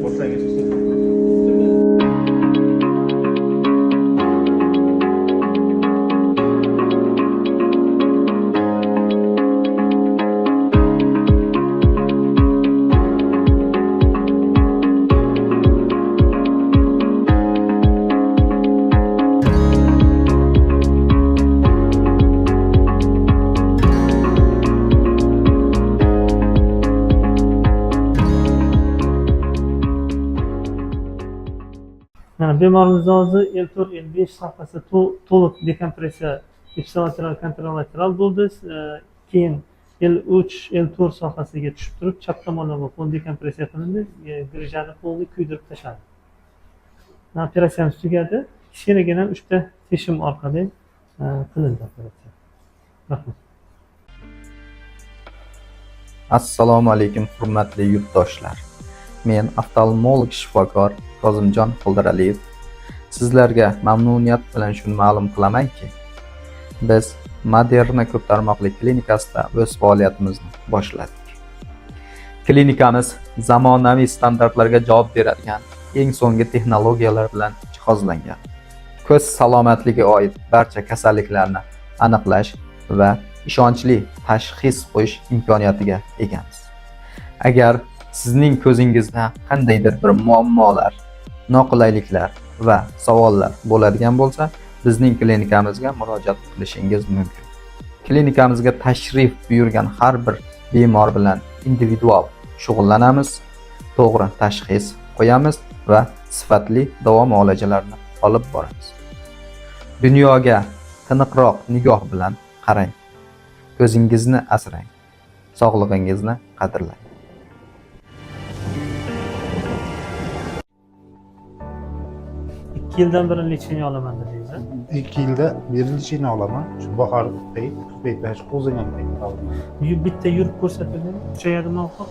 Boshlangiz. Mana bemorimizni hozir L4, L5 sohasida to'liq dekompressiya ipsilateral, kontralateral bo'ldi. Keyin L3, L4 sohasiga tushib turib, chap tomonlama pol dekompressiya qilindi, grijani polni kuydirib tashladi. Operatsiyamiz tugadi. Kichkinagina 3 ta teshim orqali qilindi operatsiya. Rahmat. Assalomu alaykum, hurmatli yurtdoshlar. Men oftalmolog shifokor Kozimjon Qildiraliyev sizlarga mamnuniyat bilan shuni ma'lum qilamanki, biz Moderna ko'p tarmoqli klinikasida o'z faoliyatimizni boshladik. Klinikamiz zamonaviy standartlarga javob beradigan eng so'nggi texnologiyalar bilan jihozlangan. Ko'z salomatligiga oid barcha kasalliklarni aniqlash va ishonchli tashxis qo'yish imkoniyatiga egamiz. Agar sizning ko'zingizda qandaydir bir muammolar, noqulayliklar va savollar bo'ladigan bo'lsa, bizning klinikamizga murojaat qilishingiz mumkin. Klinikamizga tashrif buyurgan har bir bemor bilan individual shug'ullanamiz, to'g'ri tashxis qo'yamiz va sifatli davo muolajalarini olib boramiz. Dunyoga tiniqroq nigoh bilan qarang. Ko'zingizni asrang. Sog'lig'ingizni qadrlang. 2 yildan beri lechение olaman dedingiz, a? 2 yilda bir lechение olaman. Shu bahor payt, kuz payt, shu qo'zigan payt olaman. Bitta yurib ko'rsatib kuchayadimi og'riq?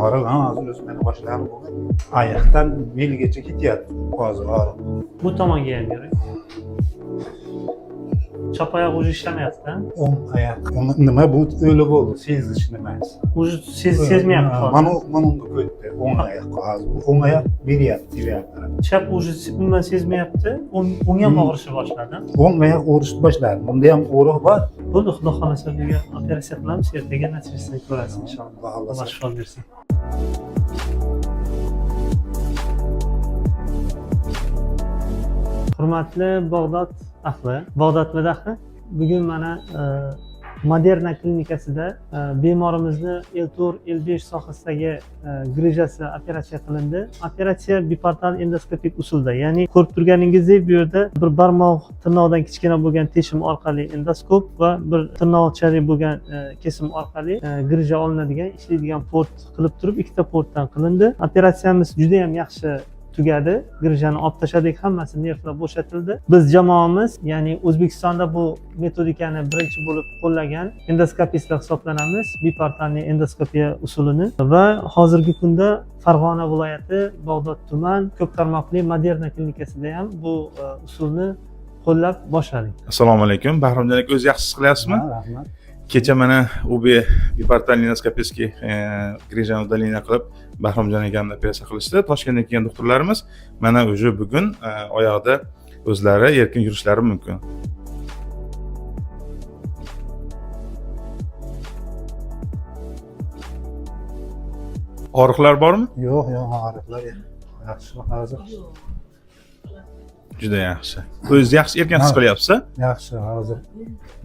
Og'riq, ha, hozir o'zi meni boshlarim bo'lgan. Oyoqdan belgacha ketyapti hozir og'riq. Bu tomonga ham yuring. Chap oyoq уже ishlamayapti, a? O'ng oyoq. Nima bu o'li bo'ldi, sezish nimasi. Уже sezmayapti hozir. Mana unga ko'tdi, o'ng oyoq hozir. Bu o'ng oyoq beryapti, tevyapti. Chap уже umuman sezmayapti. O'ng ham og'rishni boshladi. O'ng oyoq og'rishni boshladi. Bunda ham og'riq bor. Bo'ldi, xudo xohlasa bugun operatsiya qilamiz, ertaga natijasini ko'rasiz inshaalloh. Xudo xohlasa. Alloh shifo bersin. Hurmatli Bag'dod ahli, Bag'dodmi ahli? Bugun mana Moderna klinikasida bemorimizni L4, L5 sohasidagi grijasi operatsiya qilindi. Operatsiya biportal endoskopik usulda, ya'ni ko'rib turganingizdek bu yerda bir barmoq tirnoqdan kichkina bo'lgan teshim orqali endoskop va bir tirnoqchalik bo'lgan kesim orqali grija olinadigan ishlaydigan port qilib turib ikkita portdan qilindi. Operatsiyamiz juda ham yaxshi tugadi. Grijani olib tashladik, hammasi nervlar bo'shatildi. Biz jamoamiz, ya'ni O'zbekistonda bu metodikani birinchi bo'lib qo'llagan endoskopistlar hisoblanamiz, biportalniy endoskopiya usulini va hozirgi kunda Farg'ona viloyati Bag'dod tuman ko'p tarmoqli Moderna klinikasida ham bu usulni qo'llab boshladik. Assalomu alaykum. Bahromjon aka, o'zi yaxshi his qilyapsizmi? Ha, rahmat. Kecha mana УБ biportalniy эндоскопический grijani удаление qilib Bahromjon akamni operatsiya qilishdi. Toshkentdan kelgan doktorlarimiz mana уже bugun oyoqda o'zlari erkin yurishlari mumkin. Og'riqlar bormi? Yo'q, yo'q, og'riqlar yo'q. Yaxshi hozir. Juda yaxshi. O'zingizni yaxshi erkin his Ha. qilyapsiz? Yaxshi hozir.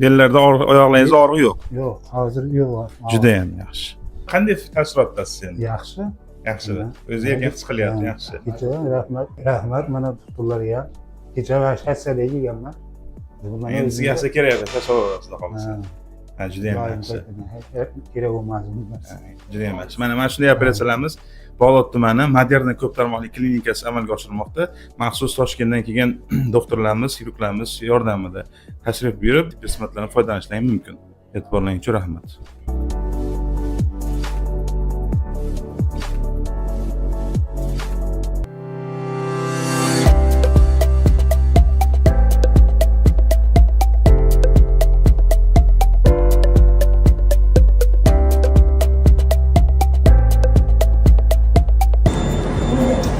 Bellarda og'riq, oyoqlaringizda og'riq yo'q. Yo'q, hozir yo'q. Juda ham yaxshi. Qanday taassurotdasiz endi? Yaxshi. Yaxshi. Ha. O'zi erkin his qilyapti, Ha. yaxshi. Kecha rahmat, rahmat mana doktorlarga. Kecha va shassada yeganman. Mana Endi sizga yaxshi kerak edi, tashlab xudo xohlasa. Ha, Ha, juda ham doim yaxshi. kerak bo'lmas bu narsa. Juda ham yaxshi. Mana shunday operatsiyalarimiz Bag'dod tumani Moderna ko'p tarmoqli klinikasi amalga oshirilmoqda. Maxsus Toshkentdan kelgan doktorlarimiz, xirurglarimiz yordamida tashrif buyurib, tibbiy xizmatlardan foydalanishlari mumkin. E'tiborlaringiz uchun rahmat.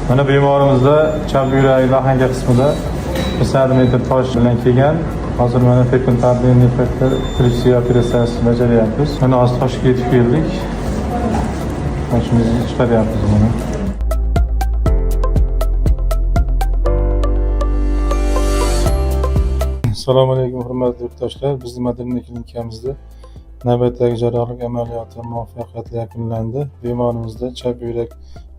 Mana bemorimizda chap yurak lahanka qismida 1 santimetr tosh bilan kelgan. Hozir mana percutaneous lithotripsiya operatsiyasini bajaryapmiz. Mana hozir toshga yetib keldik. Toshimizni chiqaryapmiz mana. Assalomu alaykum, hurmatli yurtdoshlar. Bizni Moderna klinikamizda navbatdagi jarrohlik amaliyoti muvaffaqiyatli yakunlandi. Bemorimizda chap yurak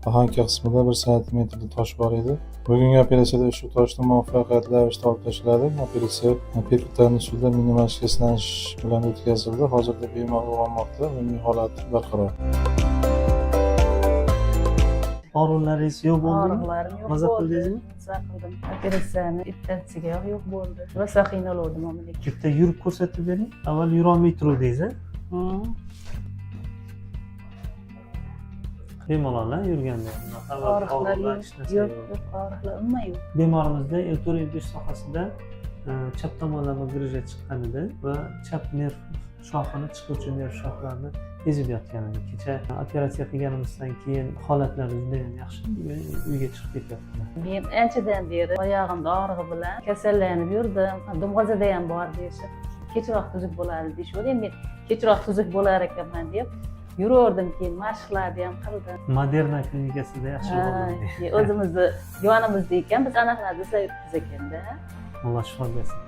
lahanka qismida 1 santimetrli tosh bor edi. Bugungi operatsiyada shu toshni muvaffaqiyatli ravishda olib tashladik. Operatsiya perkutan usulda minimal shikastlanish bilan o'tkazildi. Hozirda bemor uyg'onmoqda, umumiy holati barqaror. Og'riqlaringiz yo'q bo'ldimi? Og'riqlarim yo'q Maza bo'ldi. qildingizmi? Maza qildim. Operatsiyani ertasigayoq yo'q bo'ldi. Rosa qiynaluvdim ammo lekin. Bitta yurib ko'rsatib bering. Avval yurolmay turuvdingiz, a? Bemalol a, yurganda. Bunaqa Og'riqlar og'riqlar, yo'q, hech narsa yo'q, yo'q. yo'q, og'riqlar umuman yo'q. Bemorimizda L4 L5 sohasida chap tomonlama grija chiqqan edi va chap nerv shoxini, chiquvchi nerv shoxlarini ezib yotgan edi. Kecha operatsiya qilganimizdan keyin holatlari judayam yaxshi, bugun uyga chiqib ketyaptilar. Men anchadan beri oyog'imda og'rig'i bilan kasallanib yurdim. Dumg'azada ham bor deyishib, kechroq tuzuk bo'ladi deyishuvdi. Endi men kechroq tuzuk bo'lar ekanman deb yuraverdim, keyin mashqlarni ham qildim. Moderna klinikasida yaxshi bo'ldi. Ha, o'zimizni yonimizda ekan, biz aniqlar desa yuribmiz ekanda. Alloh shifo bersin.